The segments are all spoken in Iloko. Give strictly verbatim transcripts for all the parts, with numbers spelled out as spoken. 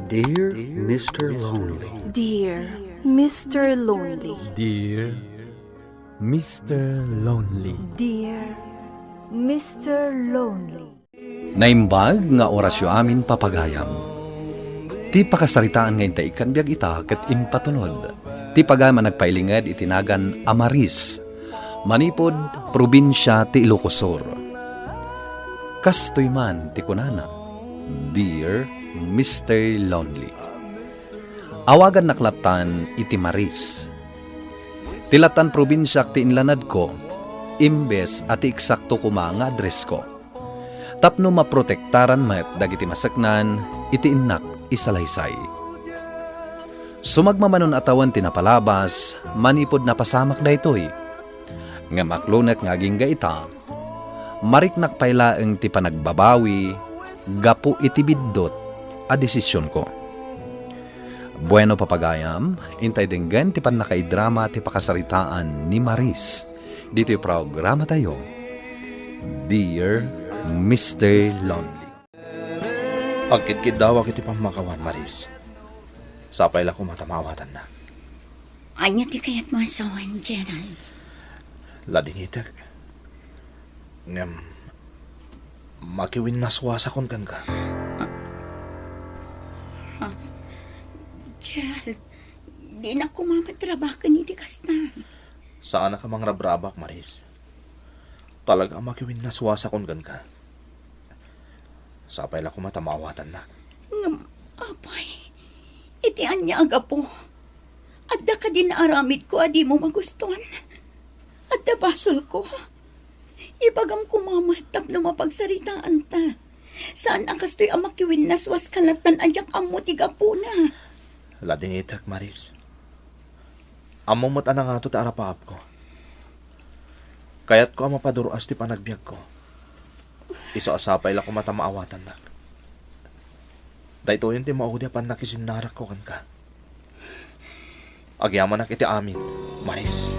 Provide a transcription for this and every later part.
Dear Mister Lonely. Dear Mister Lonely. Dear Mister Lonely. Dear Mister Lonely. Naimbag nga orasyo amin, papagayam. Ti pakasaritaan nga inta ikkan biag ita ket impatulod. Ti pagayam a nagpailinged iti nagan a Maris, manipud probinsia ti Ilocos Sur. Kastoy man ti kunana, "Dear Mister Lonely." Awagannak lattan iti Maris. Ti lattan probinsiak ti inlanadko, imbes a ti eksakto koma nga adresko. Tapno maprotektaran met dagiti maseknan iti innak isalaysay. Sumagmamanon a tawen ti napalabas manipud napasamak daytoy. Ngem aklonek nga agingga ita, mariknak pay laeng ti panagbabawi gapu iti biddut a desisionko. Bueno, papagayam, intay denggen ti pannakaidrama ti pakasaritaan ni Maris ditoy programatayo, Dear Mister Lonely. Agkidkiddawak iti pammakawan, Maris. Sapay la koma ta maawatannak. Ania ti kayatmo a sawen, Gerald? Ladingitek. Ngem, makiwinnaswasakon kenka. Ah, Gerald, dinak koma matrabaken iti kasta. Saanak a mangrabrabak, Maris. Talaga a makiwinnaswasakon kenka. Sapay la koma ta maawatannak. Ngem, apay, iti ania a gapu? Adda kadi naaramidko a dimo magustuan? Adda basolko? Ibagam koma met tapno mapagsaritaanta. Saan a kastoy a makiwinnaswaska lattan a diak ammo ti gapuna. Ladingitek, Maris. Ammom met a nangato ti arapaapko. Kayatko a mapadur-as ti panagbiagko. Isu a sapay la koma ta maawatannak. Daytoyen ti maudi a pannakisinnarako kenka. Agyamanak iti amin, Maris.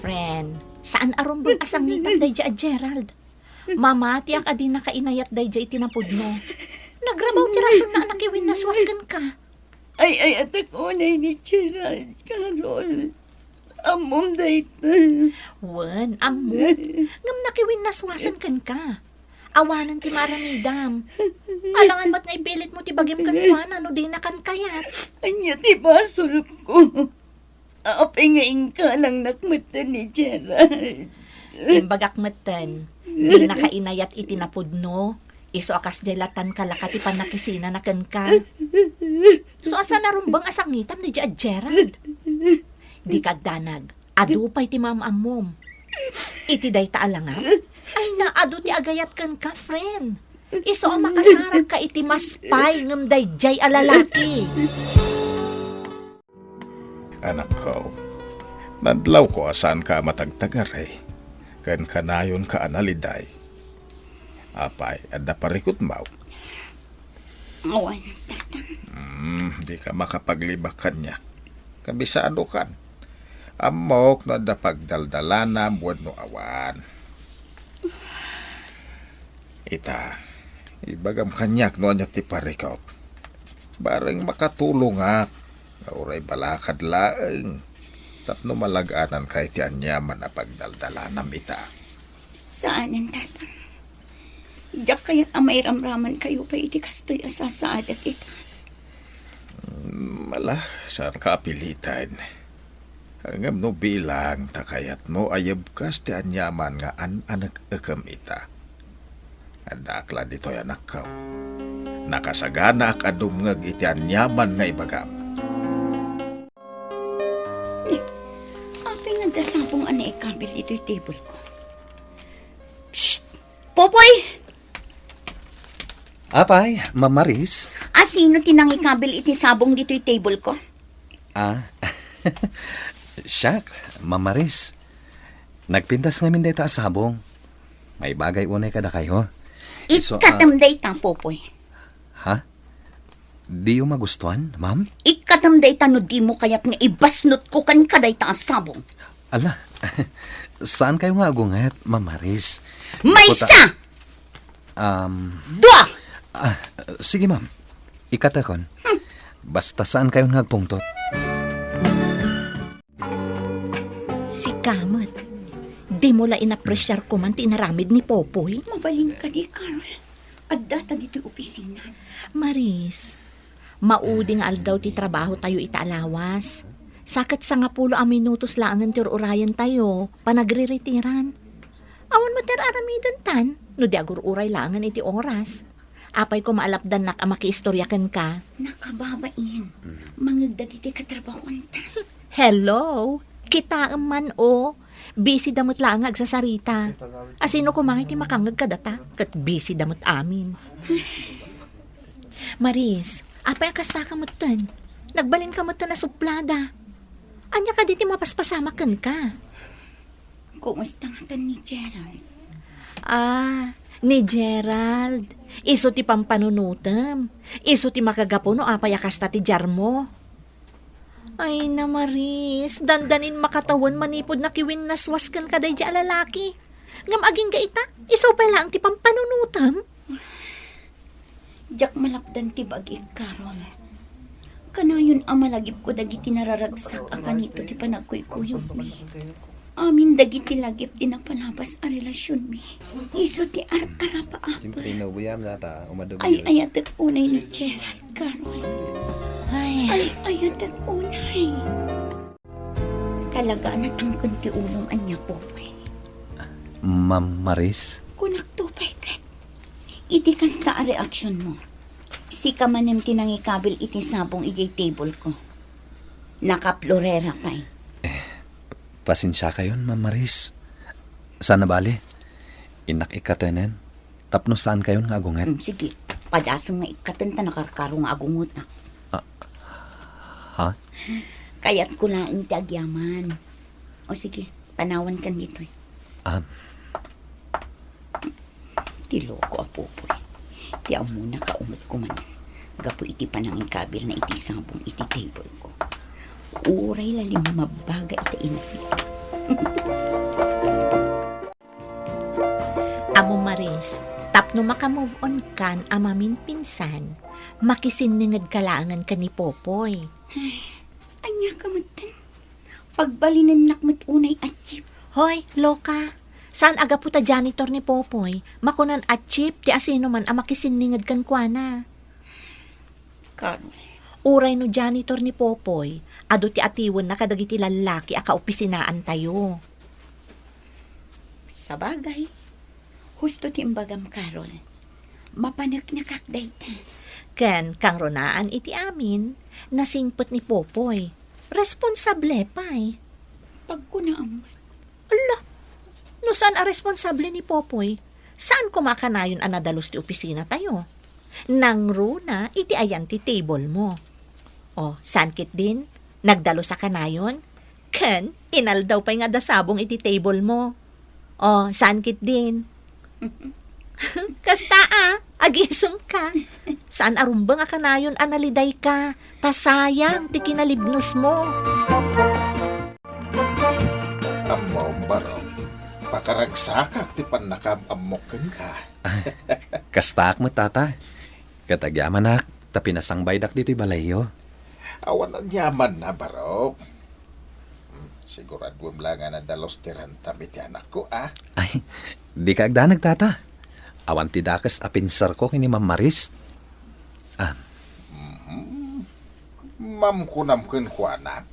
Friend, saan a rumbeng a sangitan daydiay a Gerald. Mamatiak a dinaka inayat daydiay iti napudno. Nagrabaw ti rasonna a nakiwinnaswas kenka. Ay-ayatek unay ni Gerald, Carol. Ammom dayta. Wen, ammok. Ngem nakiwinnaswasen kenka. Awanen ti maaramidam. Alangan met nga ipilitmo ti bagim kenkuana no dina kan kayat. Ania ti basolko? Apay nga inkalangnak metten ni Gerald? Imbagak metten, dinaka inayat iti napudno, isu a kasdiay lattan kalaka ti pannakisinana kenka. Isu a saan a rumbeng a sangitam daydiay a Gerald. Dika agdanag, adu pay ti maam-ammom. Iti dayta a langak, ay naadu ti agayat kenka, friend. Isu a makasarakka iti mas pay ngem daydiay a lalaki. Anakko, nadlawko a saanka a matagtagari, ken kanayonka a naliday. Apay, adda parikutmo? Awan, Tata. Hmm, dika makapaglibak kaniak. Kabisadokan. Ammok no adda pagdaldalanam wenno awan. Ita, ibagam kaniak no ania ti parikut. Bareng makatulongak nga uray balakad laeng tapno malag-ananka iti aniaman a pagdaldalanam ita. Saanen, Tata. Diak kayat a mairamramankayo pay iti kastoy a sasaadek ita. Mm, ala, saanka a piliten. Ngem no bilang ta kayatmo a yebkas ti aniaman nga an-anek-ekem ita, addaak la ditoy, anakko. Nakasaganaak a dumngeg iti aniaman nga ibagam. Ni, apay nga adda sabong a naikabil ditoy table ko? Psst! Popoy! Apay, Ma'am Maris? A, sino ti nangikabil iti sabong ditoy table ko? Ah, siak, Ma'am Maris. Nagpintas ngamin dayta a sabong. Maibagay unay kadakayo. Isu a Ikkatem dayta, Popoy. Ha? Diyo magustuan, ma'am? Ikkatem dayta no dimo kayat nga ibasnotko kenka dayta a sabong. Ala, saankayo nga agunget, Ma'am Maris? Maysa! Kuta- Um, Dua! Ah, sige, ma'am. Ikkatekon. Basta saankayon nga agpungtot. Sika met. Dimo la inapresiar koman ti inaramid ni Popoy. Mabalin kadi, Carol. Adda ta ditoy opisina. Maris, maudi nga aldaw ti trabahotayo ita a lawas. Sa ket sangapulo a minutos laengen ti ur-urayentayo, panagriritiran. Awan met ti ar-aramidentan, no di agur-uray laengen iti oras. Apay koma a lapdannak a makiistoria kenka? Nakababain. Mangeg dagiti katrabahoanta. Hello! Kitaem man, o. Busy da met laeng nga agsasarita. Asino koma nga iti makangngeg kadata? Ket busy da met amin. Maris, apay a kastaka metten? Nagbalinka metten a suplada. Ania kadi ti mapaspasamak kenka? Kumusta ngatan ni Gerald? Ah, ni Gerald. Isu ti pampanunotem. Isu ti makagapu no apay a kasta ti diarmo. Ay na, Maris, dandanin makatawen manipud nakiwinnaswas kenka daydi a lalaki. Ngem agingga ita, isu pay laeng ti pampanunotem. Diak malapdan ti bagi, Carol. Kanayon a malagipko dagiti nararagsak a kanito ti panagkuykuyogmi. Amin dagiti lagip ti napalabas a relasionmi. Isu ti ar-arapaapek. Siyempre, no, buyam na ta, umadu. Ay-ayatek unay ni Gerald, Carol. Ay. Ay-ayatek unay. Talaga a natangken ti ulom ania, Popoy. Ma'am Maris? Kunakto pay ket. Iti kasta a reaksionmo, sika manen ti nangikabil iti sabong idiay table ko. Nakaplorera pay. Pasensiakayon, Ma'am Maris. Saan a bale. Innak ikkatenen. Tapno saankayon nga agunget. Mm, sige. Padasem nga ikkaten ta nakarkaro nga agungetak. Ah, ha? Kayatko laeng ti agyaman. O sige, panawankan ditoy. Ah. Ti loko a Popoy. Ti ammona kaungetko man. Gapu iti panangikabilna iti sabong iti table ko. Uray la limmabbaga iti inasip. Ammom, Maris, tapno maka-move on kan a maminpinsan, makisinningedka laengen ken ni Popoy. Ay, ania ka metten? Pagbalinennak met unay a chief. Hoy, loka! Saan a gapu ta janitor ni Popoy, makunan a chief ti asinoman a makisinninged kenkuana. Carol. Uray no janitor ni Popoy, adu ti atiwenna kadagiti lallaki a kaopisinaantayo. Sabagay, husto ti imbagam, Carol. Mapaneknekak dayta. Ken kangrunaan iti amin, nasingpet ni Popoy. Responsable pay. Pagkunaam met. Ala, no saan a responsable ni Popoy, saan koma a kanayon a nadalus ti opisinatayo. Nangruna iti ayan ti table mo. O, saan ketdin? Nagdalus a kanayon? Ken, inaldaw pay nga adda sabong iti table mo. O, saan ketdin? Kasta a, agisem ka. Saan a rumbeng a kanayon a naliday ka, ta sayang ti kinalibnos mo. Ammom, Barok, pakaragsakak ti pannakaam-ammok kenka. Kastaak met, Tata. Ket agyamanak ta pinasangbaydak ditoy balayyo. Awan aniamanna, Barok. Hmm, siguraduem la nga nadalus ti rentam iti anakko, a? Ay, dika agdanag, Tata. Awan ti dakes a pinsarko ken ni Ma'am Maris. Ah. Mhm. Ma'am kunam kenkuana?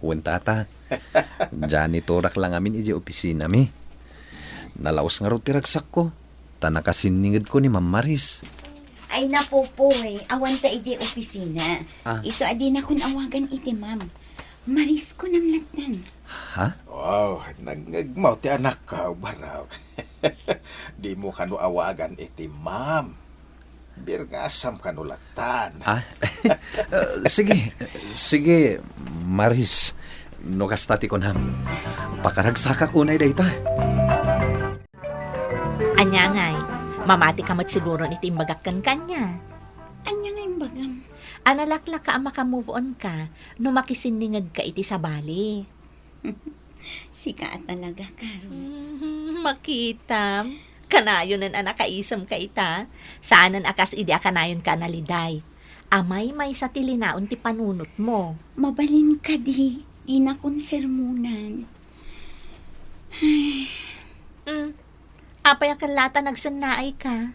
Wen, Tata. Janitorak la ngamin idiay opisinami. Nalaus ngarud ti ragsakko, ta nakasinningedko ni Ma'am Maris. Ay, napupuy, awan ta idiay opisina. Ah. Isu a dinakon awagan iti ma'am. Maris kunam latten. Ha? Wow, nangngegmo ti anakko, Barok. Dimo kano awagan iti ma'am. Birngasam kano lattan. Ah? Eh, sige, sige, Maris. No kasta ti kunam, pakaragsakak unay dayta. Ania ngay, mamati ka met siguron iti imbagak kenka, ania? Ania nga imbagam? A nalaklaka a maka-move on ka no makisinninged ka iti sabali. Sika a talaga, Carol. Mm, makitam. Kanayonen a nakaisem ka ita. Saanen a kas idi a kanayon ka a naliday. Amay maysa ti linaon ti panunot mo. Mabalin kadi, dinakon sermonan. Ay. Mm. Apay a kallata nagsennaay ka?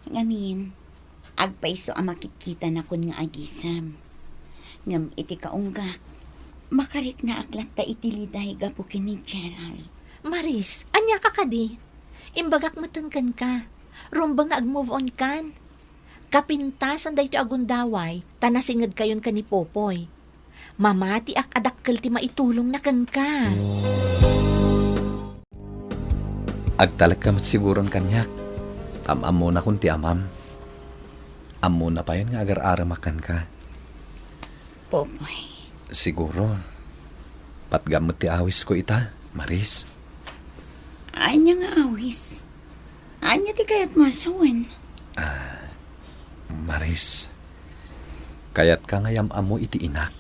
Ngamin, agpayso a makitkitanakon nga agisem. Ngem iti kaunggak, makariknaak latta iti liday gapu ken ni Gerald. Maris, ania ka kadi? Imbagak metten kenka. Rumbeng nga ag-move on kan. Kapintasan daytoy a gundaway, ta nasingedkayon ken ni Popoy. Mamatiak a dakkel ti maitulongna kenka. Agtalekka met siguron kaniak. Am-ammonakon ti amam. Ammona payen nga agar-aremak kenka. Popoy. Siguro. Patgam met ti awisko ita, Maris. Ania nga awis? Ania ti kayatmo a sawen? Ah, Maris, kayatka nga yam-ammo iti inak.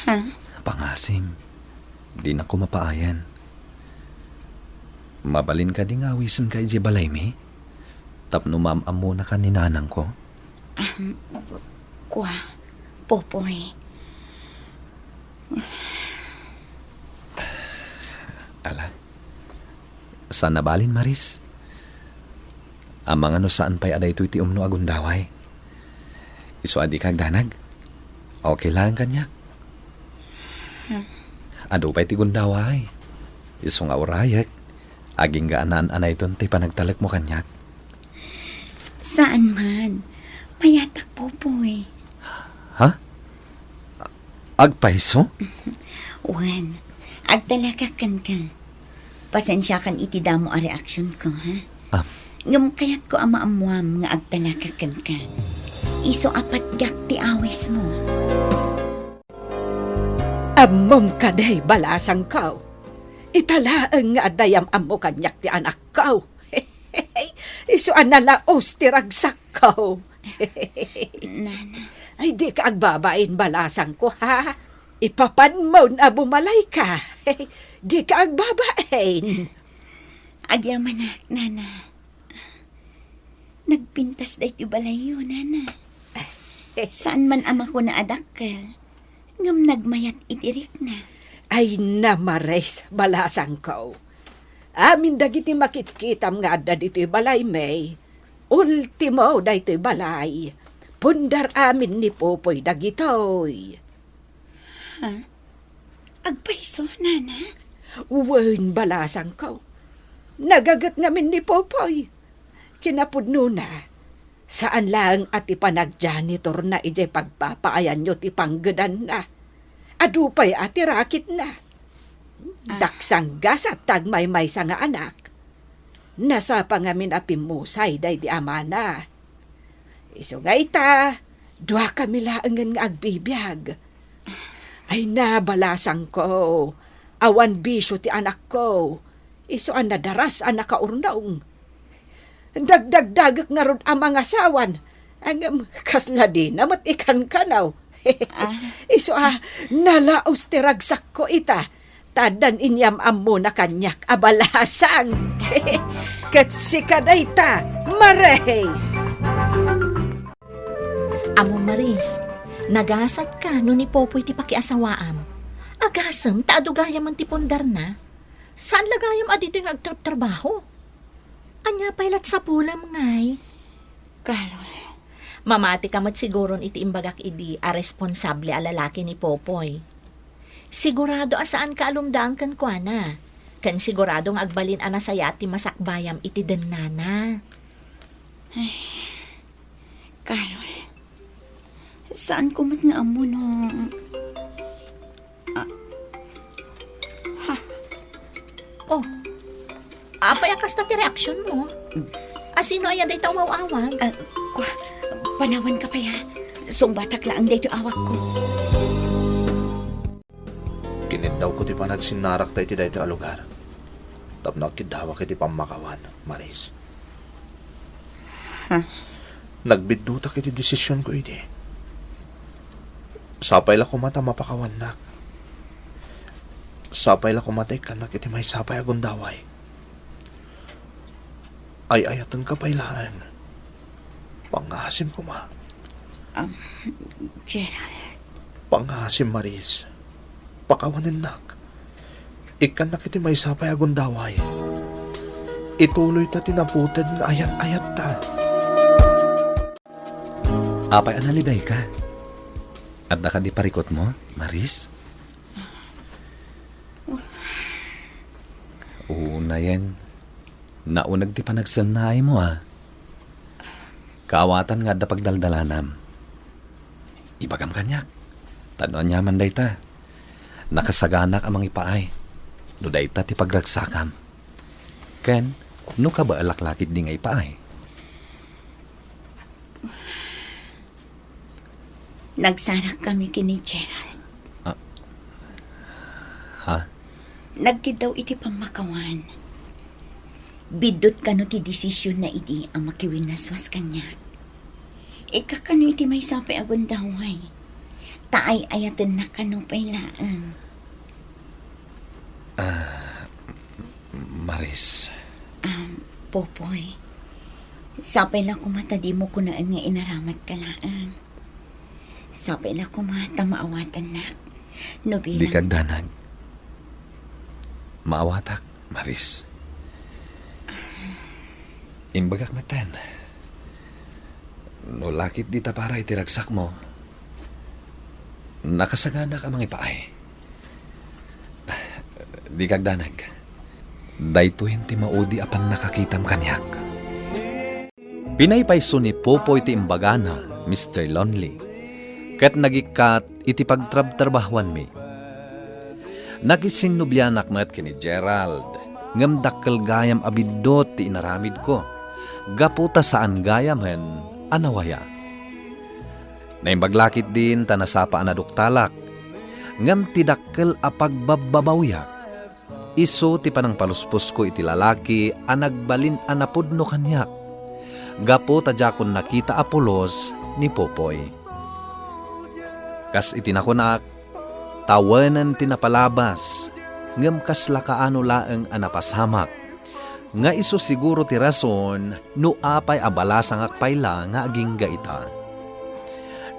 Ha? Pangasim, dinakon mapaayan. Mabalin kadi nga awisenka idiay balaymi? Tapno maam-ammonaka ni nanangko? Ahem, kua, Popoy. Ala, saan a balin, Maris? Amangan no saan pay a daytoy ti umno a gundaway. Isu a dika agdanag. Okay laeng kaniak. Hmm. Adu pay ti gundaway. Isu nga urayek, agingga a naan-anayton ti panagtalekmo kaniak. Saan man. Mayatak, Popoy. Ha? Agpayso? Wen, agtalekak kenka. Pasensiakan iti damo a reaksionko, ha? Ah. Ngem kayatko a maammuam nga agtalekak kenka. Isu a patgak ti awismo. Ammom kadi, balasangko. Ita laeng nga adda yam-ammo kaniak ti anakko. Isu a nalaos ti ragsakko. Nana. Ay, dika agbabain, balasangko, ha? Ipapanmon a bumalayka. Dika agbabain. Agyamanak, Nana. Nagpintas daytoy balayyo, Nana. Saan man a makuna a dakkel, ngem nagmayat iti rikna. Ay, na, Maris, balasangko. Amin dagiti makitkitam nga adda ditoy balaymi, ultimo daytoy balay. Pundar amin ni Popoy dagitoy. Ha? Agpayso, Nana? Wen, balasangko. Nagaget ngamin ni Popoy. Kinapudnona, saan laeng a ti panag-janitorna idiay pagpapaayanyo ti panggedanna. Adu pay a ti rakitna. Ah. Daksanggasat ta agmaymaysa nga anak. Nasapa ngamin a pimmusay daydi amana. Isu nga ita, duakami laengen nga agbibiag. Ay na, balasangko, awan bisio ti anakko. Isu a nadaras a nakaurnong. Dagdagdagek ngarud a mangasawan, ngem kasla dina met ikankanaw. Ah. Isu a nalaos ti ragsakko ita, ta addan inyam-ammona kaniak a balasang. Ket sika dayta, Maris! Ammom, Maris, nagasatka no ni Popoy ti pakiasawaam. Agasem ta adu gayamen ti pundarna. Saan la gayam a ditoy nga agtrabtrabaho? Ania pay lat sapunam ngay? Carol. Mamati ka met siguron iti imbagak idi a responsable a lalaki ni Popoy. Sigurado a saanka a lumdaan kenkuana, ken sigurado nga agbalin a nasayaat ti masakbayam iti dennana. Ay, Carol, saanko met nga ammo no Ah. Ha? Oh. Apay a kasta ti reaksionmo? Mm. A sino aya dayta umaw-awag? Ah, kua, panawanka pay, ha? Sungbatak laeng daytoy awagko. Kiniddawko ti panagsinnarakta iti daytoy a lugar tapno agkiddawak iti pammakawan, Maris. Ha? Nagbiddutak iti desisionko idi. Sapay la koma ta mapakawannak. Sapay la koma ta ikkannak iti maysa pay a gundaway. Ay-ayatenka pay laeng. Pangasim koma. Um, Gerald. Pangasim, Maris. Pakawanennak. Ikkannak iti maysa pay a gundaway. Ituloyta ti naputed nga ayat-ayatta. Apay a nalidayka? Adda kadi parikutmo, Maris? Unayen, nauneg ti panagsennaaymo, a. Kaawatan nga adda pagdaldalanam. Ibagam kaniak, ta no aniaman dayta, nakasaganak a mangipaay no dayta ti pagragsakam. Ken no kabaelak la ketdi nga ipaay. Nagsarakkami ken ni Gerald. Ah. Ha? Nagkiddaw iti pammakawan. Biddut kano ti desisionna idi a makiwinnaswas kaniak. Ikkakano iti maysa pay a gundaway. Ta ay-ayatennak kano pay laeng. Ah, Maris. Um, Popoy, sapay la koma ta dimo kunaen nga inaramidka laeng. Sapay la koma ta maawatannak. No bilang Dika agdanag. Maawatak, Maris. Imbagak metten. No la ketdi ta para iti ragsakmo, nakasaganak a mangipaay. Dika agdanag. Daytoyen ti maudi a pannakakitam kaniak. Pinaypayso ni Popoy ti imbagana, Mister Lonely, ket nagikkat iti pagtrabtrabahuanmi. Nakisinnublianak met ken ni Gerald, ngem dakkel gayam a biddut ti inaramidko, gapu ta saan gayamen a nawaya. Naimbag la ketdin ta nasapa a naduktalak, ngem ti dakkel a pagbabbabawiak, isu ti panangpalusposko iti lalaki a nagbalin a napudno kaniak, gapu ta diakon nakita a pulos ni Popoy. Kas iti nakunak, tawenen ti napalabas, ngem kasla kaano laeng a napasamak, nga isu siguro ti rason no apay a balasangak pay la nga agingga ita.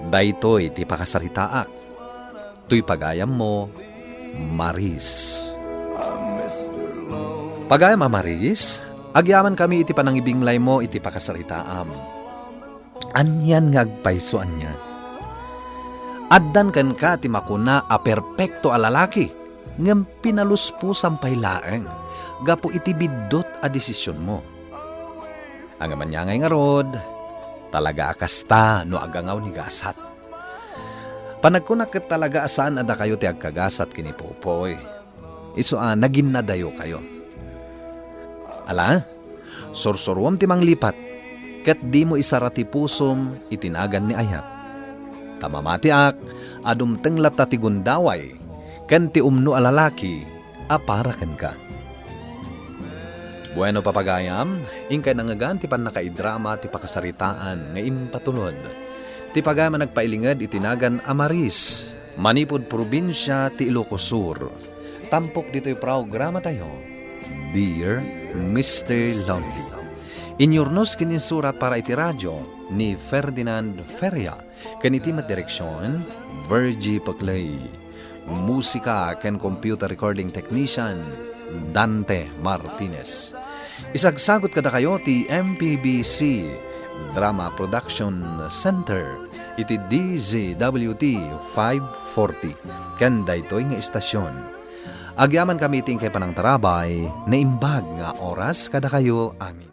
Daytoy ti pakasaritaak. Toy pagayammo, Maris. Pagayam a Maris, agyamankami iti panangibinglaymo iti pakasaritaam. Anian nga agpayso ania? Addan kenka ti makuna a perpekto a lalaki, ngem pinaluspusam pay laeng gapu iti biddut a desisionmo. Ngem ania ngay ngarud, talaga a kasta no agangaw ni gasat. Panagkunak ket talaga a saan a dakayo ti agkagasat ken ni Popoy. Isu a naginnadayokayo. Ala, sursurom ti manglipat, ket dimo isara ti pusom iti nagan ni ayat. Ta mamatiak a dumteng latta ti gundaway ken ti umno a lalaki a para kenka. Bueno, papagayam, inkay nangngegan ti pannakaidrama ti pakasaritaan nga impatulod ti pagayam a nagpailinged iti nagan a Maris, manipud probinsia ti Ilocos Sur. Tampok ditoy programatayo, Dear Mister Lonely. Inyurnos ken insurat para iti radio ni Ferdinand Feria, ken iti met direksion, Virgie Paclay. Musika ken computer recording technician, Dante Martinez. Isagsagut kadakayo ti M P B C Drama Production Center iti D Z W T five forty ken daytoy nga istasion. Agyamankami iti inkay panangtarabay, naimbag nga oras kadakayo amin.